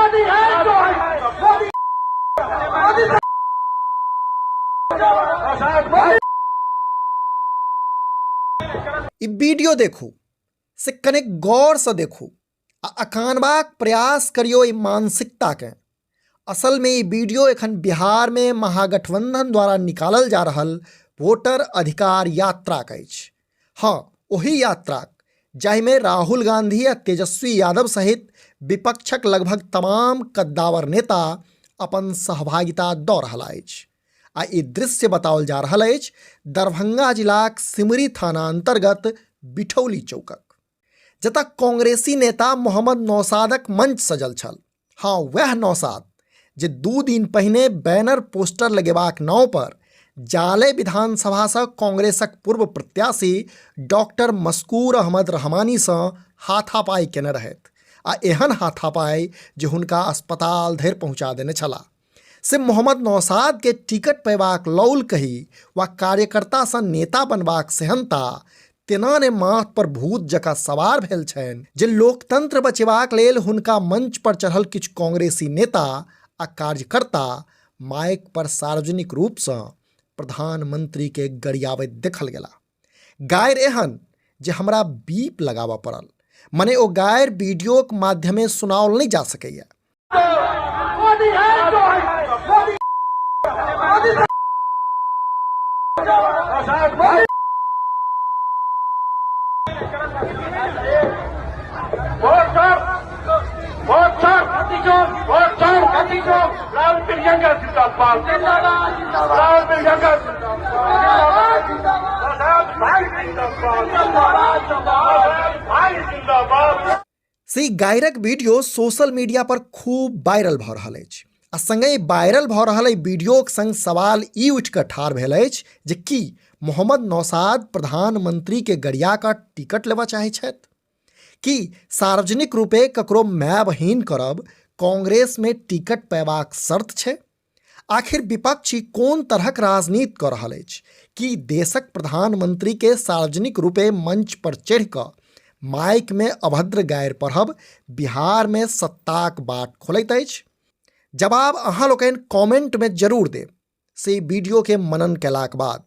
मोदी है तो है मोदी, मोदी। ई वीडियो देखू से कनेक गौरसँ देखू आ अकानबाक प्रयास करियौ एहि मानसिकताकेँ। असलमे ई वीडियो एखन बिहारमे महागठबंधन द्वारा निकालल जा रहल वोटर अधिकार यात्राक अछि। हँ, ओही यात्राक जाहिमे राहुल गांधी आ तेजस्वी यादव सहित विपक्षक लगभग तमाम कद्दावर नेता अपन सहभागिता दऽ रहल अछि। आ ई दृश्य बताओल जा रहल अछि दरभंगा जिलाक सिमरी थाना अंतर्गत बिठौली चौकक, जतऽ कांग्रेसी नेता मोहम्मद नौशादक मंच सजल छल। हाँ, वएह नौशाद जे 2 दिन पहिने बैनर पोस्टर लगेबाक नाव पर जाले विधानसभासँ कांग्रेसक पूर्व प्रत्याशी डॉक्टर मस्कूर अहमद रहमानीसँ हाथापाई केने रहथि आ एहन हाथापाई जे हुनका अस्पताल धरि पहुंचा देने छलाह। से मोहम्मद नौशाद के टिकट पेबाक लौल कही वा कार्यकर्तासँ नेता बनबाक सेहन्ता तेना ने माथ पर भूत जकाँ सवार भेल छनि जे लोकतंत्र बचेबाक लेल हुनका मंच पर चढ़ल किछु कांग्रेसी नेता आ कार्यकर्ता माइक पर सार्वजनिक रूपसँ प्रधानमंत्री के गरियाबैत देखल गेला। गारि एहन जे हमरा बीप लगाबऽ पड़ल, मने ओ गारि वीडियोक माध्यमे सुनाओल नहि जा सकैए। मोदी है तो है Modi, Modi. Vote sir, vote sir, Rahul Priyanka जिंदाबाद, राहुल प्रियंका जिंदाबाद, भाई जिंदाबाद, भाई जिंदाबाद। से गायरक वीडियो सोशल मीडिया पर खूब वायरल भऽ रहल अछि आ संगहि वायरल भऽ रहल एहि वीडियोक संग सवाल ई उठि कऽ ठाढ़ भेल अछि जे की मोहम्मद नौशाद प्रधानमंत्री के गरिया कऽ टिकट लेबऽ चाहै छथि? की सार्वजनिक रूपे ककरो माय बहिन करब कांग्रेस में टिकट पेबाक शर्त छै? आखिर विपक्षी कोन तरहक राजनीति कऽ रहल अछि? की देशक प्रधानमंत्री के सार्वजनिक रूपे मंच पर चढ़ि कऽ माइक में अभद्र गारि पढ़ब बिहार में सत्ताक बाट खोलैत अछि? जवाब अहाँ लोकनि कमेंट में जरूर देब से वीडियो के मनन केलाक बाद।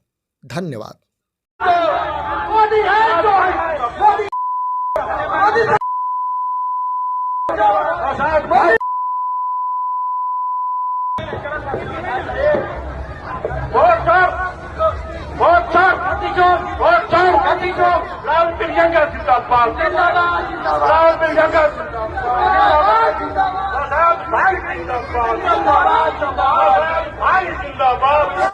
धन्यवाद। मोदी है तो है Modi, Modi. Vote sir, vote sir, vote sir, Rahul Priyanka जिंदाबाद, राहुल प्रियंका जिंदाबाद, भाई जिंदाबाद,